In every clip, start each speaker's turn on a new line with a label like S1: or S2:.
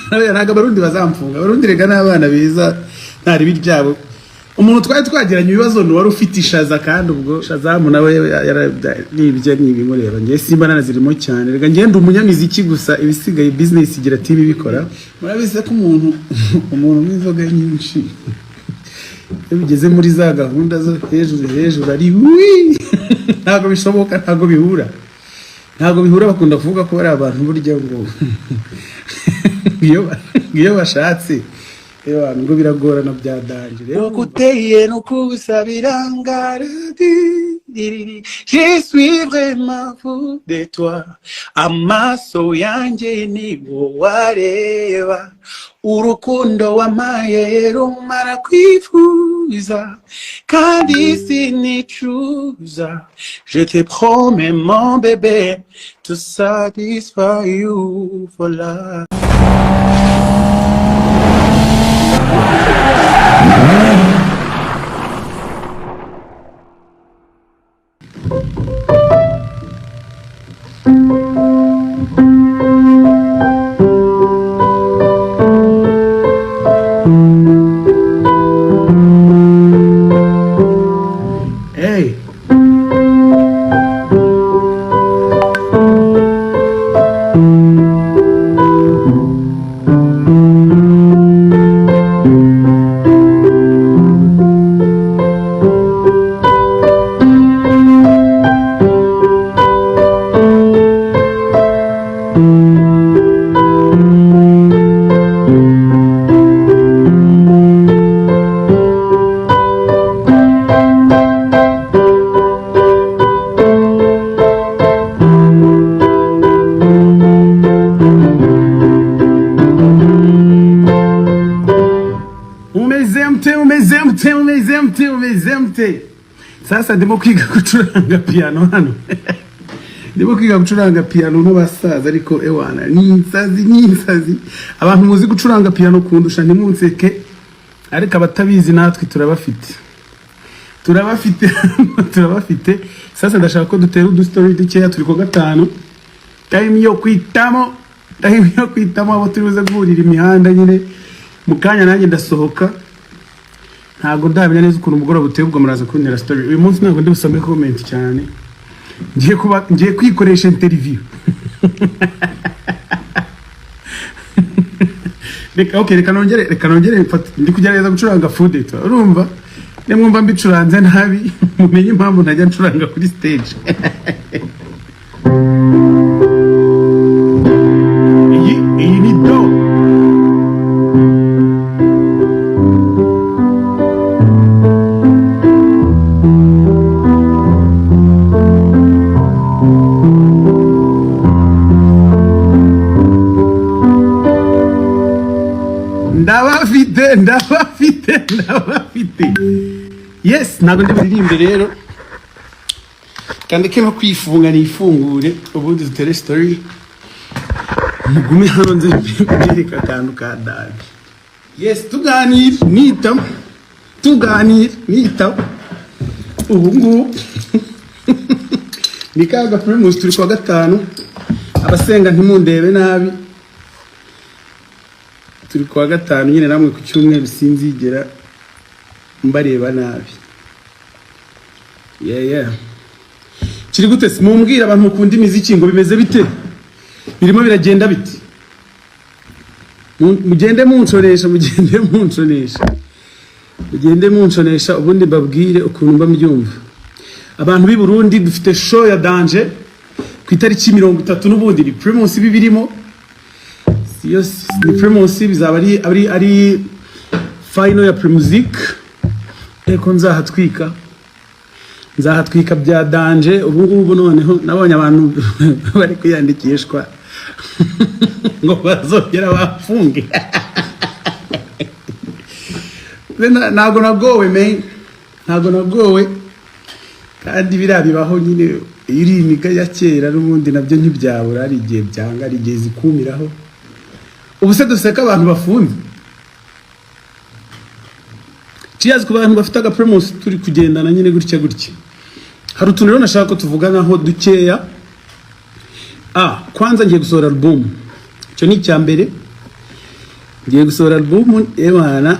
S1: Ntabwo Abarundi bazamfunga. Abarundi rega n'abana beza, nta ribi ryabo. Umuntu twari twagiranye ibibazo ni wari ufite ishaza, kandi ubwo shazamu nawe nibyo ni ibimureba. Ngewe simba nanazirimo cyane rega, ngenda umunyamiziki gusa, ibisigaye business igira team ibikora. Murabizi ko umuntu w'inzoga nyinshi, iyo bigeze muri za gahunda zo hejuru hejuru, ari wi ntabwo bishoboka, ntabwo bihura, ntabwo bihura. Bakunda kuvuga ko bari abantu burya ngo iyo bashatse ngo biragorana bya danger rero.
S2: Uteye no kusabira. Je suis vraiment fou de toi. Amaso yanjye ni wowe areba, urukundo wampaye rumara kwifuza, kandi sinicuza. Je te promets, mon bébé, to satisfy you for life.
S1: Hey. Mumeze mute? Mumeze mute? Mumeze mute? Mumeze mute? Sasa ndimo kwiga gucuranga piano hano, ndimo kwiga gucuranga piano nk'abasaza, ariko ewana ni insazi, ni insazi. Abantu muzi gucuranga piano kundusha ntimunseke, ariko abatabizi natwe turabafite, turabafite, turabafite. Sasa ndashaka ko dutera udustory dukeya. Turi ku gatanu, time yo kwitamo, time yo kwitamo abo turi buze guhurira imihanda nyine mu kanya. Nanjye ndasohoka, ntabwo ndamenya neza ukuntu umugoroba uteye. Ubwo muraza kuntera story. Uyu munsi ntabwo ndi busome comment cyane, ngiye kwikoresha interview. Reka, okay, reka nongere mfate. Ndi kugerageza gucuranga fudeto, urumva nimwumva mbicuranze nabi mumenye impamvu ntajya ncuranga kuri stage. Iyi ni do. Ndabafite, ndabafite, ndabafite. Yes, ntabwo ndi buririmbe rero, kandike no kwifunga nifungure, ubundi dutere story. Mugume hano nze mbereka akantu ka dabi. Yes, tuganira nitamo, tuganira nitamo. Ubu ngubu ni kaga Primus. Turi kuwa gatanu, abasenga ntimundebe nabi, turi kuwa gatanu nyine. Namwe ku cyumweru sinzigera mbareba nabi. Yeah. Kiri gute se? Mumbwire, abantu mukunda imiziki, ngo bimeze bite? Birimo biragenda bite? Mugende munshonesha, mugende munshonesha, mugende munshonesha, ubundi mbabwire ukuntu mba mbyumva. Abantu b'i Burundi, dufite show ya danger ku itariki 30. N'ubundi ni Primus bibirimo, siyo? Ni Primus, bizaba ari final ya Primusic. Eko nzahatwika, nzahatwika bya danger. Ubu ngubu noneho nabonye abantu bari kwiyandikishwa ngo bazongera bafunge. Ntabwo nagowe me, ntabwo nagowe, kandi biriya bibaho nyine. Iyo uri imiga ya kera n'ubundi nabyo ntibyabura, hari igihe byanga, hari igihe zikumiraho. Ubu se duseka abantu bafunze? Cheers ku bantu bafite aga Primus, turi kugendana nyine gutya gutya. Hari utuntu rero nashaka ko tuvuganaho dukeya. Kwanza ngiye gusohora album, icyo ni icya mbere. Ngiye gusohora album, ebana.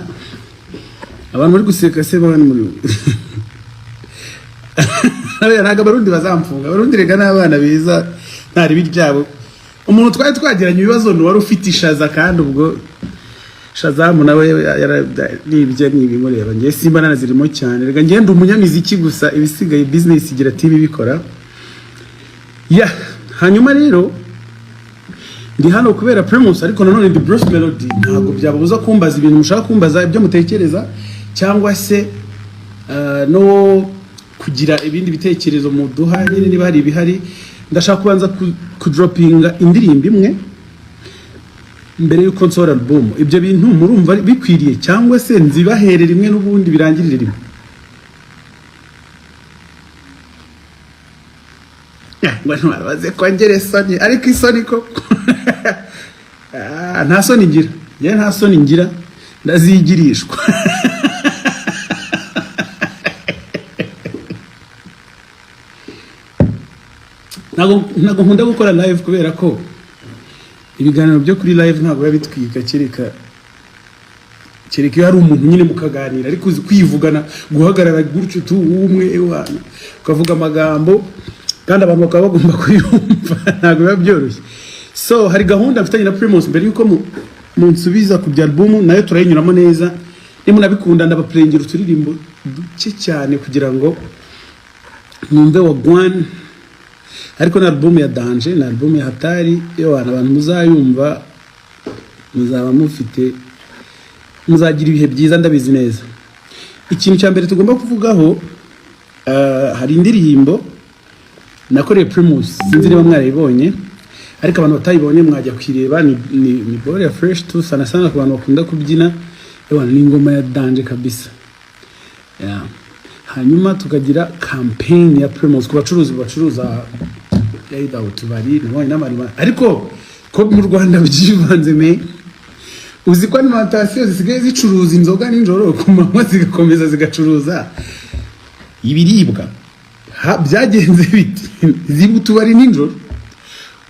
S1: Abantu bari guseka se bana muri ntabwo Abarundi bazamfunga. Abarundi rega n'abana beza, nta ribi ryabo. Umuntu twari twagiranye ibibazo ni wari ufite ishaza, kandi ubwo shazamu nawe nibye nibimureba. Ngiye simba nanazirimo cyane rega, ngenda umunyamiziki gusa, ibisigaye business igira team ibikora ya. Hanyuma rero ndi hano kubera Primus, ariko nanone ndi Bruce Melody. Ntabwo byababuza kumbaza ibintu mushaka kumbaza, ibyo mutekereza, cyangwa se no kugira ibindi bitekerezo muduha nyine niba hari ibihari. Ndashaka kubanza kudropinga indirimbo imwe mbere y'uko nsohora album. Ibyo bintu murumva bikwiriye, cyangwa se nzibahere rimwe n'ubundi birangirire rimwe? Ngo ntwarabaze kongera isoni, ariko isoni koko. Ah, nta soni ngira njye, nta soni ngira, ndazigirishwa. Ntabwo nkunda gukora live kubera ko ibiganiro byo kuri live ntabwo biba bitwika, kereka iyo hari umuntu nyine mukaganira. Ariko uzi kwivugana, guhagarara gutyo tu umwe, ewana, ukavuga amagambo kandi abantu bakaba bagomba kuyumva, ntabwo biba byoroshye. So hari gahunda mfitanye na Primus mbere yuko munsubiza ku bya album, nayo turayinyuramo neza. Nimunabikunda ndabapurengera uturirimbo duke cyane kugira ngo mwumve wa gwan. Ariko na album ya Danger, na album ya Hatari, ewana, abantu muzayumva muzaba mufite, muzagira ibihe byiza, ndabizi neza. Ikintu cya mbere tugomba kuvugaho, hari indirimbo nakoreye Primus, sinzi niba mwarayibonye, ariko abantu batayibonye mwajya kuyireba. Ni ball ya fresh tu, sana sana ku bantu bakunda kubyina. Ewana, ni ingoma ya Danger kabisa, yeah. Hanyuma tukagira campaign ya Primus ku bacuruzi bacuruza either utubari, nabonye n'amarima, ariko ko mu Rwanda byivanze me. Uzi ko alimentation zisigaye zicuruza inzoga nijoro, ku manywa zigakomeza zigacuruza ibiribwa? Ha, byagenze biti ziba utubari nijoro,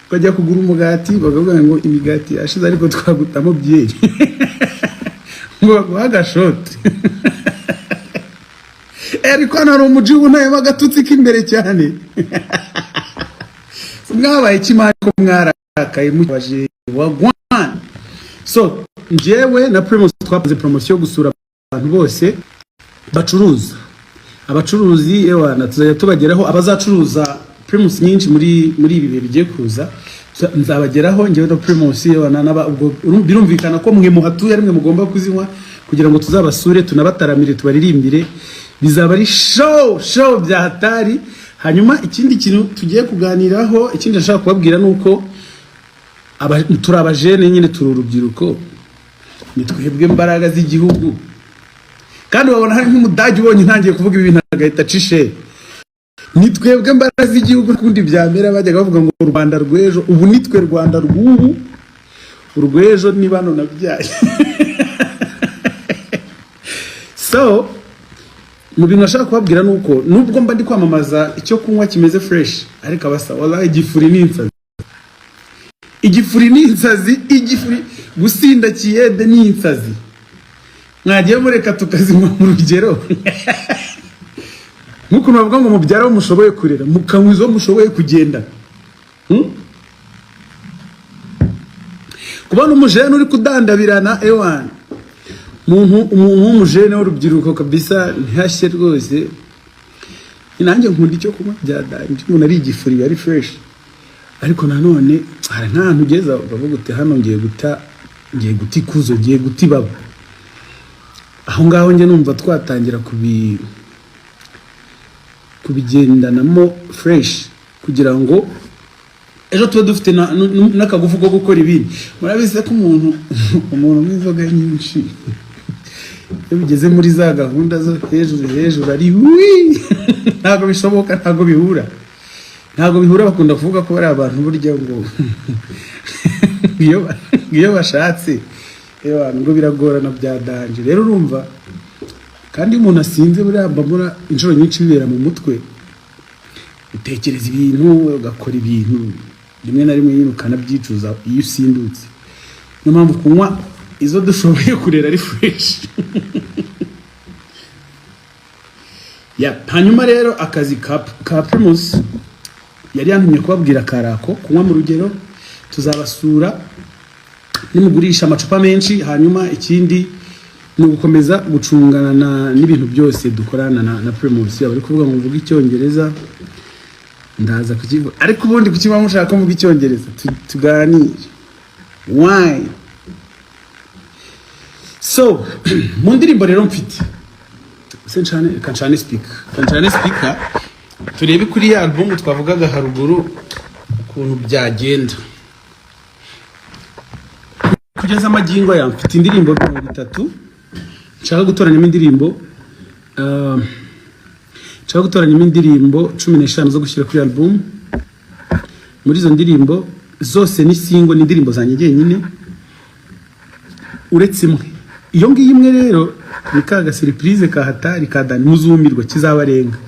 S1: ukajya kugura umugati bakavuga ngo imigati yashize, ariko twagutamo byeri, ngo baguhe agashoti. Ariko hano hari umuji untayemo agatutsi k'imbere cyane. Mwabaye kimari ko mwarakaye mubaje wagwan? So njyewe na Primus twakoze promotion yo gusura abantu bose bacuruza, abacuruzi, ewana, tuzajya tubageraho. Abazacuruza Primus nyinshi muri ibi bihe bigiye kuza nzabageraho njyewe na Primus, ewana, ubwo birumvikana ko mwe muhatuye ari mwe mugomba kuzinywa kugira ngo tuzabasure, tunabataramire, tubaririmbire. Bizaba ari show show bya hatari. Hanyuma ikindi kintu tugiye kuganiraho, ikindi nshaka kubabwira ni uko turi abajene nyine, turi urubyiruko, ni twebwe imbaraga z'igihugu. Kandi wabona hari nk'umudage ubonye ntangiye kuvuga ibintu agahita acishe. Ni twebwe imbaraga z'igihugu, kundi byamera bajyaga bavuga ngo u Rwanda rw'ejo, ubu ni twe Rwanda rw'ubu, urw'ejo ni bano nabyaye. So mu bintu nashaka kubabwira ni uko nubwo mba ndi kwamamaza icyo kunywa kimeze fresh, ariko abasa wallahi igifuri ni insazi, igifuri ni insazi, igifuri gusinda kiyede ni insazi. Mwagiye mureka tukazinywa mu rugero, nk'ukuntu bavuga ngo mubyara abo mushoboye kurera, mukanywa izo mushoboye kugenda. Kubona umujene uri kudandabirana, ewana, umuntu w'umujene w'urubyiruko kabisa ntihashye rwose. Nanjye nkunda icyo kunywa bya danger, umuntu ari igifuri ari fresh, ariko nanone hari nk'ahantu ugeza ukavuga uti hano ngiye guta ikuzo, ngiye guta ibaba. Aho ngaho njye numva twatangira kubigendanamo fresh kugira ngo ejo tube dufite n'akagufu ko gukora ibindi. Murabizi ko umuntu unywa inzoga nyinshi, iyo bigeze muri za gahunda zo hejuru hejuru ari wi, ntabwo bishoboka, ntabwo bihura, ntabwo bihura. Bakunda kuvuga ko bari abantu burya ngo iyo bashatse, ngo biragorana bya danger. Rero urumva kandi iyo umuntu asinze, buriya mbona inshuro nyinshi bibera mu mutwe, utekereza ibintu, ugakora ibintu, rimwe na rimwe nyine ukanabyicuza iyo usindutse. Niyo mpamvu kunywa Izo dushoboye kurera ari fresh. Ya, hanyuma rero akazi ka Primus yari yantumye kubabwira karako kunywa mu rugero. Tuzabasura nimugurisha amacupa menshi. Hanyuma ikindi ni ugukomeza gucungana n'ibintu byose dukorana na Primus. Yaba ari kuvuga ngo mvuge Icyongereza, ndaza kukivuga, ariko ubundi kuki muba mushaka ko mvuga Icyongereza? Tuganire why. So mu ndirimbo rero mfite se, ncane, reka ncane speaker, reka ncane speaker, turebe kuri ya album twavugaga haruguru ukuntu byagenda. Kugeza amagingo aya mfite indirimbo 30. Nshaka gutoranyamo indirimbo 15 zo gushyira kuri album. Muri izo ndirimbo zose ni single, ni indirimbo zanjye jyenyine uretse imwe. Iyo ngiyo imwe rero ni ka gasurprise ka hatari ka dani, muzumirwa, kizabarenga.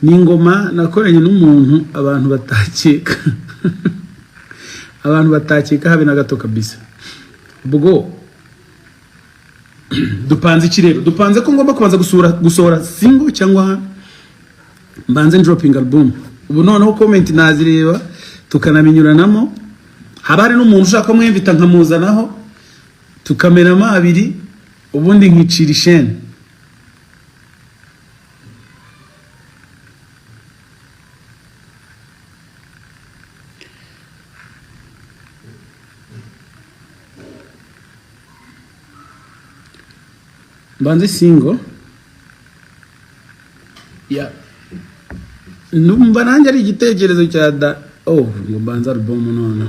S1: Ni ingoma nakoranye n'umuntu abantu batakeka habe na gato kabisa. Ubwo dupanze iki rero? Dupanze ko ngomba kubanza gusohora single cyangwa mbanze dropping album? Ubu noneho comment nazireba, tukanamenyuranamo. Haba hari n'umuntu ushaka mwemvita nkamuzanaho, tukamenamo abiri, ubundi nkicira isheni. Mbanze single ya, numva nanjye ari igitekerezo cya da. Oh, ngo mbanze album none.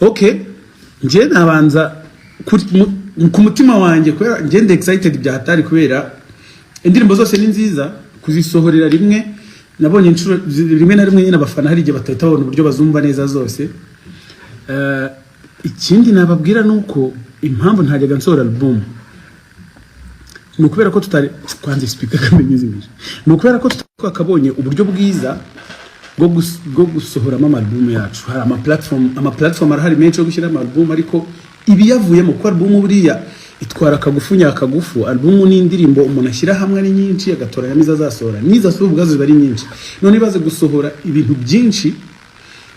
S1: Okay, njye nabanza ku mutima wanjye, kubera njye ndi excited bya hatari, kubera indirimbo zose ni nziza. Kuzisohorera rimwe, nabonye inshuro rimwe na rimwe nyine abafana hari igihe batahita babona uburyo bazumva neza zose. Ikindi nababwira ni uko impamvu ntajyaga nsohora album ni ukubera ko tutari kwanza speaker kamenyizimije, ni ukubera ko twakabonye uburyo bwiza bwo gusohoramo ama album yacu. Hari ama platform arahari menshi yo gushyira ama album, ariko ibiyavuyemo, kuko album buriya itwara akagufu nyakagufu. Album ni indirimbo umuntu ashyira hamwe ari nyinshi, agatoranyamo izo azasohora, n'izo asohora ubwazo ziba ari nyinshi. None ibaze gusohora ibintu byinshi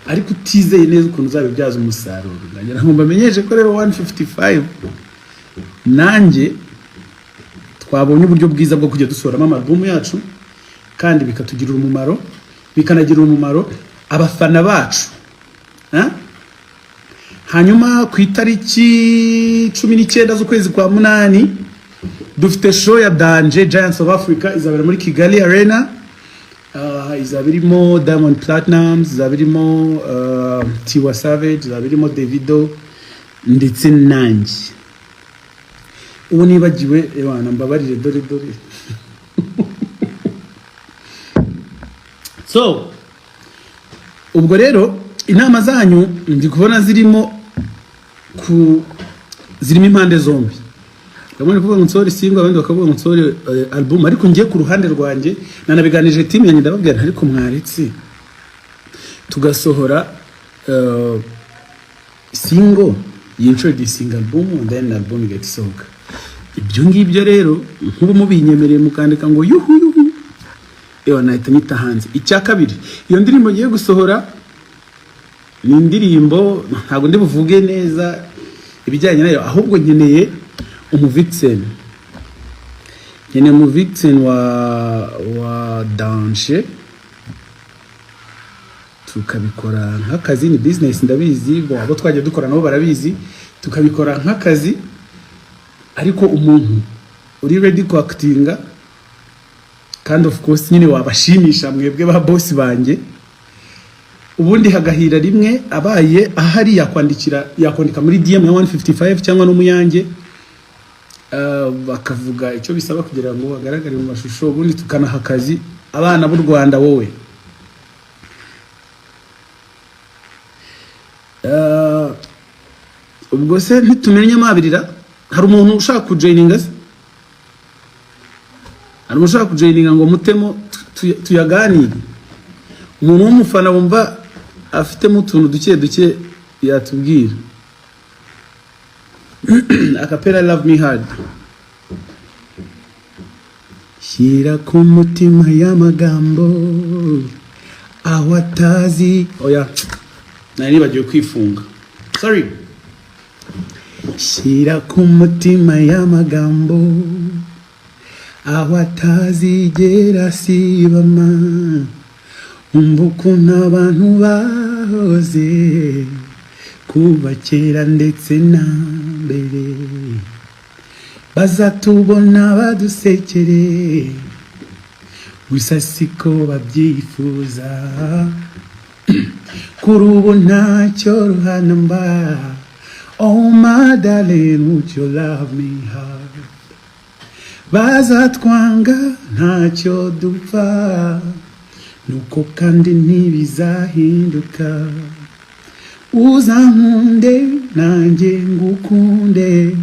S1: ariko utizeye neza ukuntu uzabibyaza umusaruro. Ndagira ngo mbamenyeshe ko rero 155 nanjye twabonye uburyo bwiza bwo kujya dusohoramo ama album yacu, kandi bikatugirira umumaro, bikanagirira umumaro abafana bacu. Ha? Hanyuma ku itariki 19 z'ukwezi kwa munani dufite show ya danger, Giants of Africa, izabera muri Kigali Arena. Izaba irimo Diamond Platnumz, izaba irimo Tiwa Savage, izaba irimo Davido ndetse nanjye. Ubu nibagiwe, ebana mbabarire, dore dore. So ubwo rero inama zanyu ndi kubona zirimo impande zombi. Bamwe bari kuvuga ngo nsohore single, abandi bakavuga ngo nsohore album. Ariko ngiye ku ruhande rwanjye, nanabiganije team yanjye, ndababwira nti ariko mwaretse tugasohora single yintroducing album and then album igahita isohoka. Ibyo ngibyo rero nk'ubu mubinyemereye mukandika ngo yuhu yuhu, ewa nahita nyita hanze. Icya kabiri, iyo ndirimbo ngiye gusohora ni indirimbo ntabwo ndi buvuge neza ibijyanye nayo, ahubwo nkeneye umuvixen, nkeneye umuvixen wa danger, tukabikora nk'akazi. Ni business, ndabizi, bo abo twagiye dukora nabo barabizi. Tukabikora nk'akazi, ariko umuntu uri ready kuactinga kandi of course nyine wabashimisha mwebwe ba boss banjye, ubundi hagahira rimwe. Abaye ahari yakwandikira, yakwandika muri DM ya 155 cyangwa no mu yanjye, bakavuga icyo bisaba kugira ngo bagaragare mu mashusho, ubundi tukanaha akazi abana b'u Rwanda. Wowe ubwo se ntitumenye amabirira? Hari umuntu ushaka kujoininga se? Hari umuntu ushaka kujoininga ngo mutemo tuyaganire? Umuntu w'umufana wumva afitemo utuntu duke duke. Yatubwira acapella Love Me Hard. Shyira ku mutima y'amagambo aho atazi. Oya, nari nibagiwe kwifunga, sorry. Shyira ku mutima y'amagambo aho atazigera asibama. Umva ukuntu abantu bahoze kuva kera ndetse na mbere, bazatubona badusekere, gusa siko babyifuza. Kuri ubu ntacyo ruhanamba. Oh my darling, would you love me hard? Bazatwanga ntacyo dupfa, nuko kandi ntibizahinduka. Uzankunde nanjye ngukunde,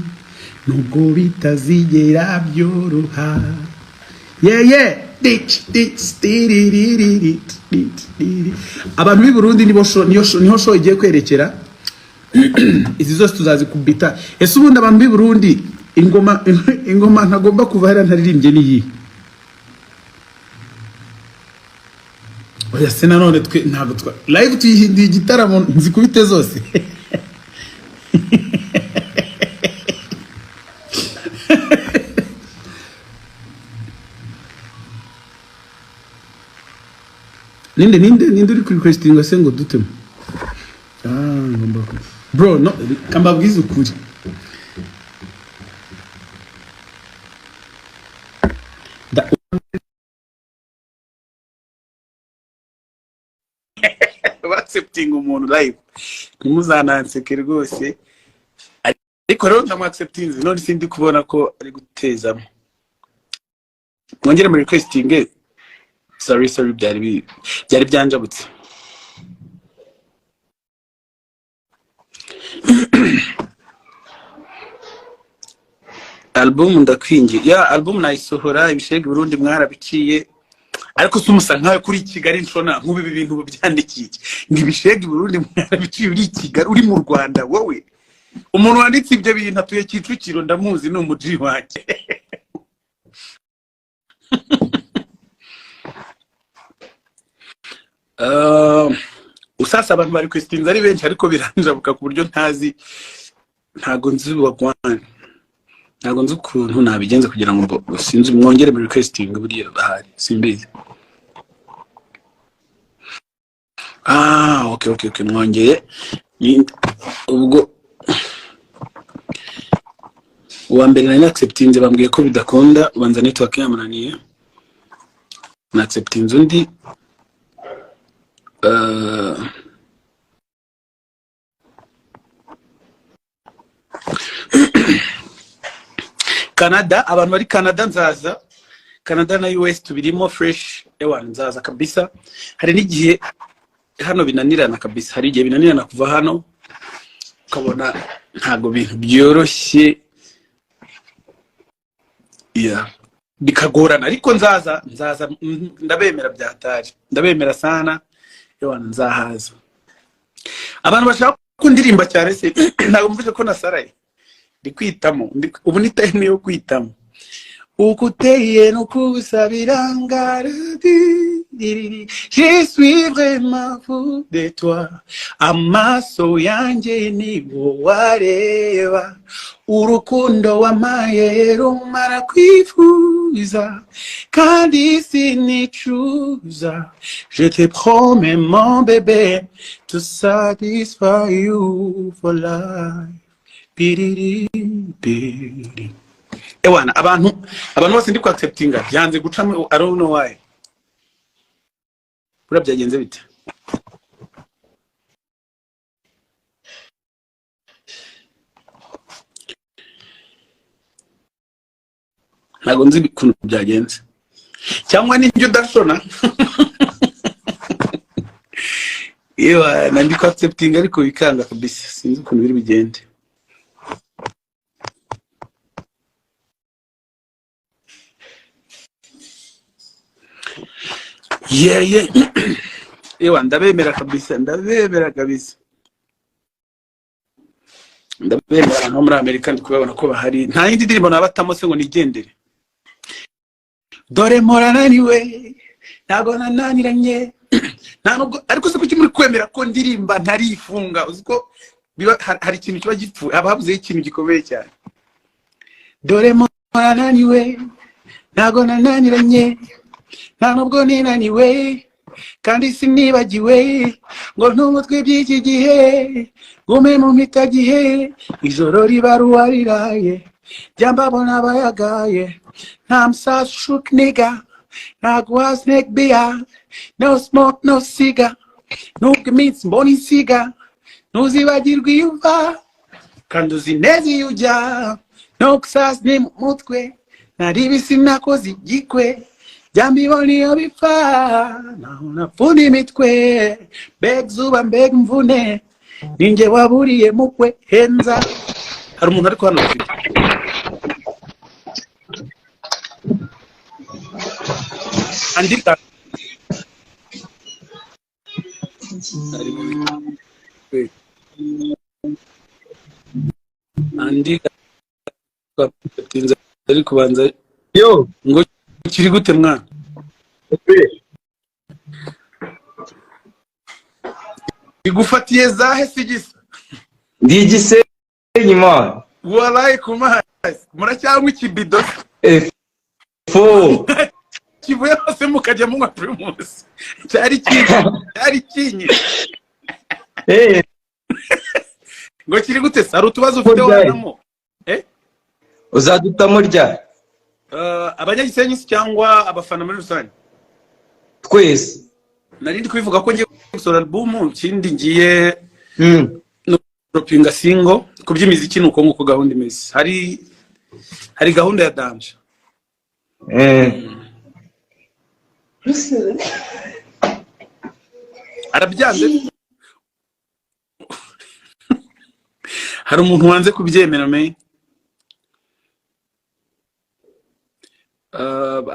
S1: nubwo bitazigera byoroha. Yeah. Dich, dich, tiririri, ti, ti. Abantu b'i Burundi nibo show, niyo show, niho show igiye kwerekera. Izi zose tuzazikubita. Ese ubundi abantu b'i Burundi, ingoma ntagomba kuva hariya ntaririmbye niyi? Oya se, nanone twe ntabwo twa live tuyihinduye igitaramo, nzikubite zose. Ninde uri kuri requestinga se ngo dutemo? Ah, ngomba ku bro, no kambabwiza ukuri. Accepting umuntu live, ntimuzananseke rwose. Ariko rero ndamu-acceptinze none sindi kubona ko ari gutezamo. Mwongere muri requesting. Sorry, sorry, byari byanjabutse. Album ndakwingiye ya album nayisohora. Ibishege Burundi mwarabiciye, ariko si umusa nkawe kuri Kigali nshona nk'ubu ibi bintu byandikiye iki? Ngo ibishege Burundi mwarabiciye, uri i Kigali, uri mu Rwanda wowe. Umuntu wanditse ibyo bintu atuye Kicukiro, ndamuzi, ni umuji wanjye. Usasa abantu bari kwesitinza ari benshi, ariko biranjabuka ku buryo ntazi, ntago nzi wagwan, ntago nzi ukuntu nabigenza kugira ngo sinzi. Mwongere muri requesting, buriya bahari, simbizi. Ah, okay, mwongeye. Ubwo uwa mbere nari acceptinze bambwiye ko bidakunda, ubanza network yamunaniye. Na acceptinze undi. Canada, abantu bari Canada nzaza. Canada na US tubirimo fresh. Ewa, nzaza kabisa. Hari n'igihe hano binanirana kabisa, hari igihe binanirana kuva hano ukabona ntabwo bintu byoroshye, yeah, bikagorana, ariko nzaza, nzaza. Ndabemera byatari, ndabemera sana. Ewa, nzahaza. Abantu bashaka kundirimba cyane se, ntabwo mvuze ko nasaraye, ndi kwitamo. Ubu ni time yo kwitamo. Uko uteye nuko birangara. Je suis vraiment fou de toi. Amaso yanjye ni wowe wareba, urukundo wampaye rumara kwifuza, kandi sinicuza. Je te promets mon bébé to satisfy you for life. Piriri, piriri. Ewana, abantu bose ndi ku acceptinga byanze gucamo. I don't know why. Buriya byagenze bite? Ntabwo nzi ukuntu byagenze, cyangwa n'ibyo udashona. Yewe, ndi ku acceptinga ariko bikanga kabisa, sinzi ukuntu biri bugende. Yeah. Ewa, ndabemera kabisa, ndabemera kabisa. Ndabemera, abantu bo muri Amerika ndi kubabona ko bahari. Nta yindi ndirimbo nabatamo se ngo nigendere? Dore mpora naniwe, ntabwo nananiranye, nta nubwo. Ariko se kuki muri kwemera ko ndirimba ntarifunga? Uzi ko biba hari ikintu kiba gipfuye, haba habuzeho ikintu gikomeye cyane. Dore mpora naniwe, ntabwo nananiranye, nta nubwo ninaniwe, kandi sinibagiwe ngo ntumutwe iby'iki gihe, gume mu mpitagihe. Ijoro ribaruwa riraye, jya mbabona bayagaye. Nta musasu shook nigga, ntago wa snake beer, no smoke no cigar. Nubwo iminsi mbona insiga, ntuzibagirwe iyo uva kandi uzi neza iyo ujya. No kusasi ni mu mutwe, nari sinakoze igikwe, jya mbibona iyo bipfa, naho napfuna imitwe. Mbega izuba, mbega imvune, ninjye waburiye mukwe henza. Hari umuntu ariko hano dufite andika ari mu bitwe andika atinze ari kubanza.
S3: Yo,
S1: ngo kiri gute mwana? Igufatiye zahe sigisa?
S3: Ndi Igisenyi, man.
S1: Waraye ku mazi, muracyanywa ikibido?
S3: Fo.
S1: Kivuye hose mukajya munywa Primus, cyari kinye, cyari kinye. Ngo kiri gute se? Hari utubazo ufite?
S3: Ryari?
S1: Wanamo eh?
S3: Uzadutamo ryari?
S1: Abanyagisenyi se cyangwa abafana muri rusange?
S3: Twese.
S1: Nari ndi kubivuga ko ngiye gusohora album, ikindi ngiye dropinga single. Ku by'imiziki ni uko nguko gahunda imeze, hari gahunda ya danger. Arabyanze. Hari umuntu wanze kubyemera me.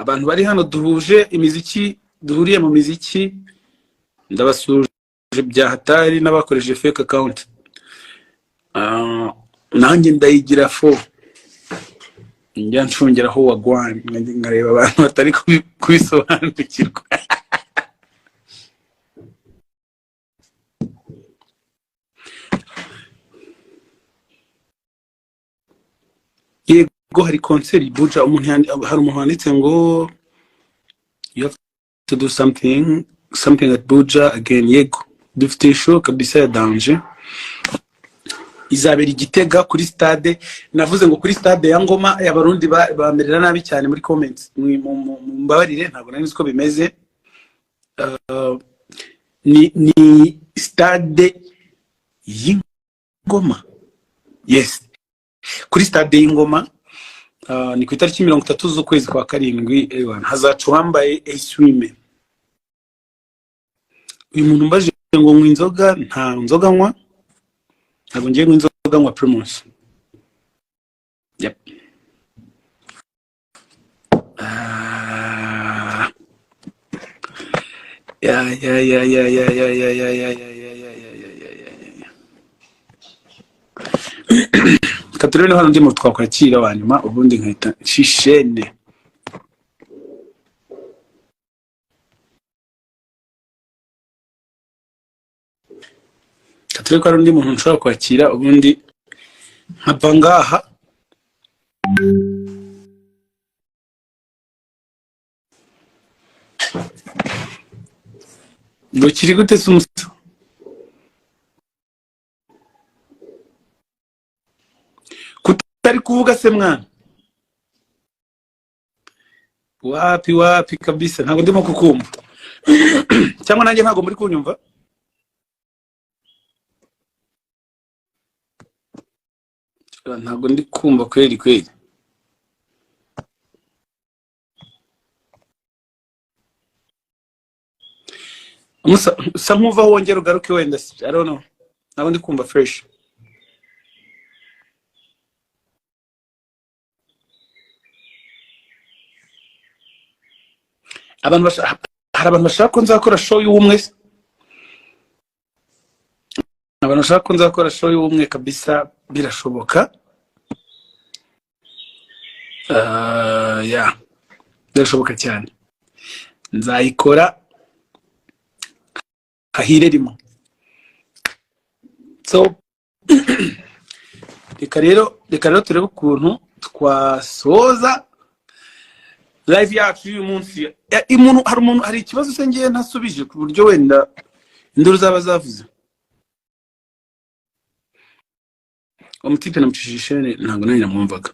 S1: Abantu bari hano duhuje imiziki, duhuriye mu miziki, ndabasuje bya hatari n'abakoresheje fake account. Nanjye ndayigira fo, njya ncungeraho wagwan, nkareba abantu batari kubisobanukirwa. Yego, hari concert Buja. Umuntu hari umuntu wanditse ngo "You have to do something something at Buja again." Yego, dufite show kabisa ya danger, izabera i Gitega kuri stade. Navuze ngo kuri stade ya Ngoma. Abarundi bamerera nabi cyane muri comments. Mumbabarire, ntabwo nari nzi ko bimeze. Ni stade y'Ingoma, yes, kuri stade y'Ingoma. Ni ku itariki 30 z'ukwezi kwa karindwi. Ewana, hazaca uwambaye eswime. Uyu muntu mbajije ngo nywa inzoga? Nta nzoga nywa, ntabwo ngiye nywa inzoga, nywa Primus. Yep. Ah. Ya ya ya ya ya ya ya ya ya ya ya ya ya ya ya ya ya. Reka turebe niba hari undi muntu twakwakira wa nyuma, ubundi nkahita nshishene. Reka turebe ko hari undi muntu nshobora kwakira, ubundi nkava ngaha. Ngo kiri gute se umusa? Kutari kuvuga se mwana? Wapi, wapi kabisa, ntabwo ndimo kukumva, cyangwa nanjye ntabwo muri kunyumva. Ntabwo ndi kumva kweri kweri. Musa, usa nkuva wongera ugaruke wenda. I don't know, ntabwo ndi kumva fresh. Abantu hari abantu bashaka ko nzakora show y'ubumwe se? Abantu bashaka ko nzakora show y'ubumwe kabisa.
S2: Birashoboka. Ya, birashoboka cyane, nzayikora hahire rimwe. So reka rero turebe ukuntu twasoza live yacu y'uyu munsi. Umuntu, hari umuntu, hari ikibazo se ngiye ntasubije ku buryo wenda induru zaba zavuze? Umutipe namucishije ishene, ntabwo nanjye namwumvaga.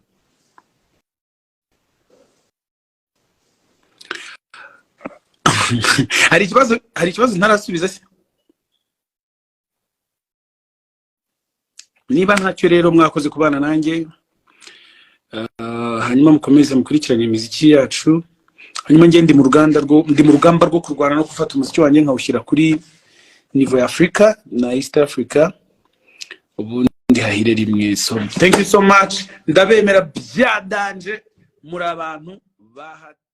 S2: Hari ikibazo ntarasubiza se? Niba ntacyo rero, mwakoze kubana nanjye. Hanyuma mukomeze mukurikirane imiziki yacu. Hanyuma njye ndi mu rugamba rwo kurwana no gufata umuziki wanjye nkawushyira kuri niveau ya Afurika na East Africa, ubundi hahire rimwe. So thank you so much, ndabemera bya danger, muri abantu bahatari.